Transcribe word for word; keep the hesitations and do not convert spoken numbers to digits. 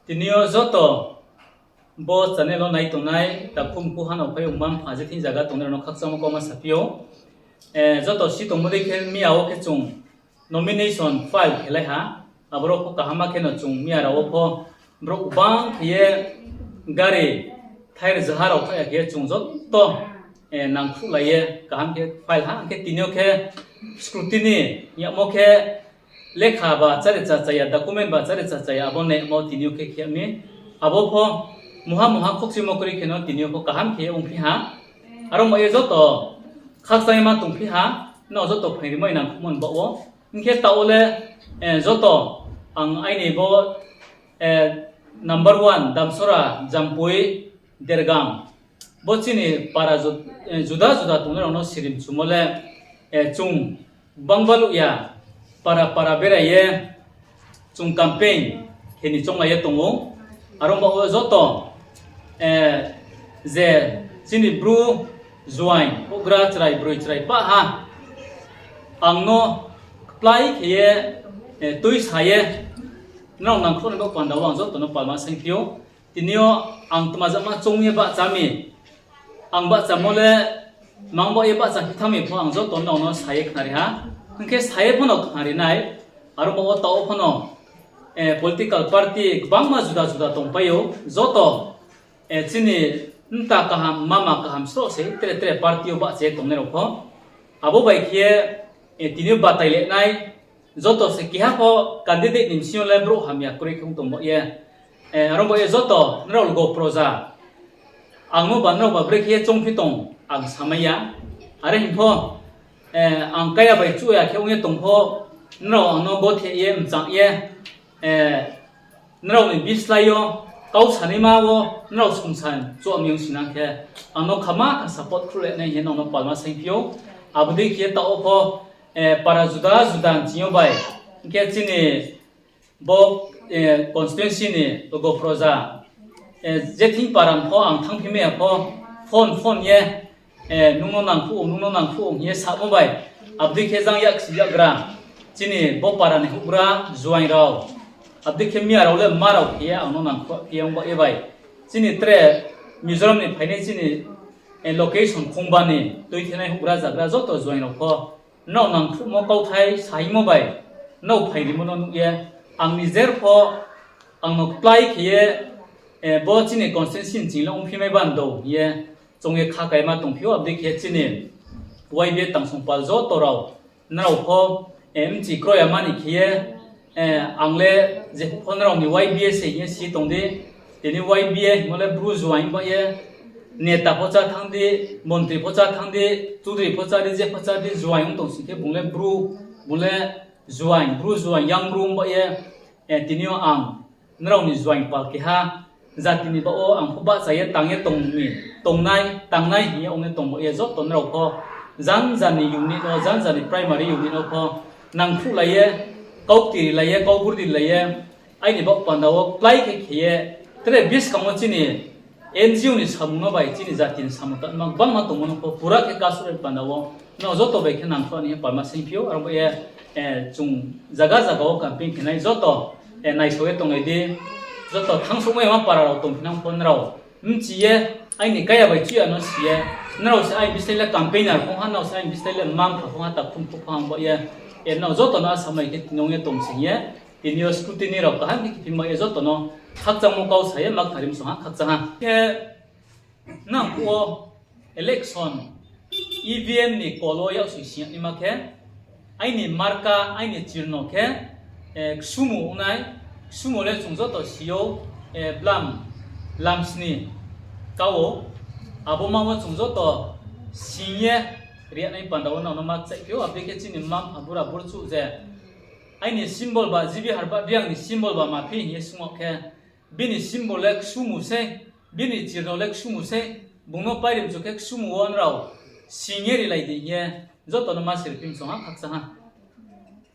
Tini yo joto bo channel wo nai tongnai, takhu mkhu ha no phai ongma mpha je thing zaga tongnai rao no khakchangmo kauma saphi ou. Joto si tongmo dei khe miya wo khe chung nomination file khelai ha, aboro pho kaham khe no chung miya rao wo pho brouh gbang khe ye gari thai rzaha rao thai ya khe ye chung joto nangkhruhlai ye kaham khe file ha, hing khe tini yo khe scrutiny yagmo khe lekha ba chári chachaya, document ba chári chachaya, abo nemo tini yo khe khe mi. Abo pho mungha mungha khokchimo kroi khe no tini yo pho kaham khe ye ongphi ha. Aro mo ye joto khakchangma tongphi ha, nrao joto phaingrimai nangkhruhmo ni baoh wo. Hing khe taoh wo le joto ang aini bo number one Damsora, Jampui, Dergang, bo chini para juda juda tongnai rao no sirimchumo le chung gbang baluh ya, para para berai ye chung campaign khe ni chounglai ye tong ou. Aro baoh wo joto je chini Bru juaing houhgra chrai broi chrai pah ha, ang no kplái khe ye tuisa ye nrao nangkhruh ni bo panda wo ang joto no palma saingphi ou. Tini yo ang tma jama choung ye bahcha mi, ang bahchamo le mang baoh ye bahchaphi thanng mi pho ang joto nrao no sa ye khnari ha. Hing khe sa ye pho no khnari nai, aro baoh wo taoh wo pho no political party gbangma juda juda tongpai ou, joto chini mta kaham mama kaham sroh se tre tre party yo bahcha ye tongnai rao pho. Abo bai khe ye tini yo batai le nai, joto se keha pho candidate ni bsing yo le brouh hamya kroi khe ong tong baoh ye. Aro baoh ye joto nrao lgo proja, ang no ba nrao ba brekhe ye choungphi tong ang samai ya. Are hing pho ang kaya bai chuh ya khe ong ye tong pho, nrao ang no gothe ye mchang ye, nrao ni bislái yo kau sanaima wo nrao sungsa chuh mi ong sinang khe, ang no khama kha support khruh le nai hing ye nrao no palma saingphi ou. Abo dei khe taoh wo pho para juda juda nching yo bai, hing khe chini bo constituency ni lgo proja, je thing para pho ang thanngphi mai ya pho, phone phone ye nung no nangkhruh ou, nung no nangkhruh ou hing ye samo bai, abo dei khe jang yaksi yakgra chini bo para ni houhgra juaing rao, abo dei khe miya rao le mma rao khe ye ang no nangkhruh phi ye ong baoh ye bai. Chini tre Mizoram ni phainai chini location khongba ni tuithenai houhgra zagra joto juaing rao pho, nrao nangkhruhmo kauthai saingmo bai nrao phairimo no nuh ye, ang ni jer pho ang no kplái khe ye bo chini constituency nching le ongphi mai bando hing ye choung ye kha kaima tongphi ou. Abo dei khe chini Y B A tangsong pal joto rao, nrao pho mchi kroi ya mani khe ye, ang le jepho nrao ni Y B A se hing ye si tong di. Tini Y B A hingmo le Bru juaing baoh ye, neta pho chá thanng di, montri pho chá thanng di, chudri pho chá di, jepho chá di, juaing ong tong sing khe bung le Bru, bung le juaing, Bru juaing, yang Bru ong baoh ye, tini yo ang nrao ni juaing pal keha, jati ni baoh wo ang pho bahcha ye tang ye tong ni, tongnai, tangnai hing ye ong ye tong baoh ye joto nrao pho, janja ni unit no, janja ni primary unit no pho, nangkhruhlai ye, kau ktirilai ye, kau burdirilai ye, aini baoh panda wo klái khe khe ye, tre buskang wo chini N G O ni samung no bai chini jati ni samung tangma gbangma tongmo no pho pura khe kasuh ye panda wo, nrao joto bai khe nangkhruh ni hing ye palma saingphi ou. Aro bo ye, chung zaga zaga wo campaign khe nai joto, naisao ye tonglai di, joto thanngsouhmai ma para rao tongphi nang pho nrao mchi ye, aini kaya bai chuh ya no si ye, nrao se aini bislái le campaigner phung ha, nrao se aini bislái le mma mpha phung ha, takhu mkhu phung ha ong baoh ye, nrao joto no asamai khe tinong ye tong sing ye, tini yo scrutiny rao kaham khe khe phimai ye joto no khakchangmo kau sa ye ma khnari msong ha, khakchang ha. Khe nang phuh wo election E V M ni kol wo yaksi sing yag naima khe, aini marka, aini chirno khe, ksumu ong nai, ksumu le chung joto si ou, blam, lamsni ka ou, abo ma wo chung joto sing ye ri yag nai panda wo nrao no ma kchaihphi ou. Abo dei khe chini mma mpha bura burchuh je, aini symbol ba G B Harbati Reang ni symbol ba ma phi hing ye swunng yag khe, bini symbol le ksumu sei, bini chirno le ksumu sei, bung no pairi mchu khe ksumu wo nrao sing ye rilai di hing ye joto no ma sirphi msong ha, khakchang ha.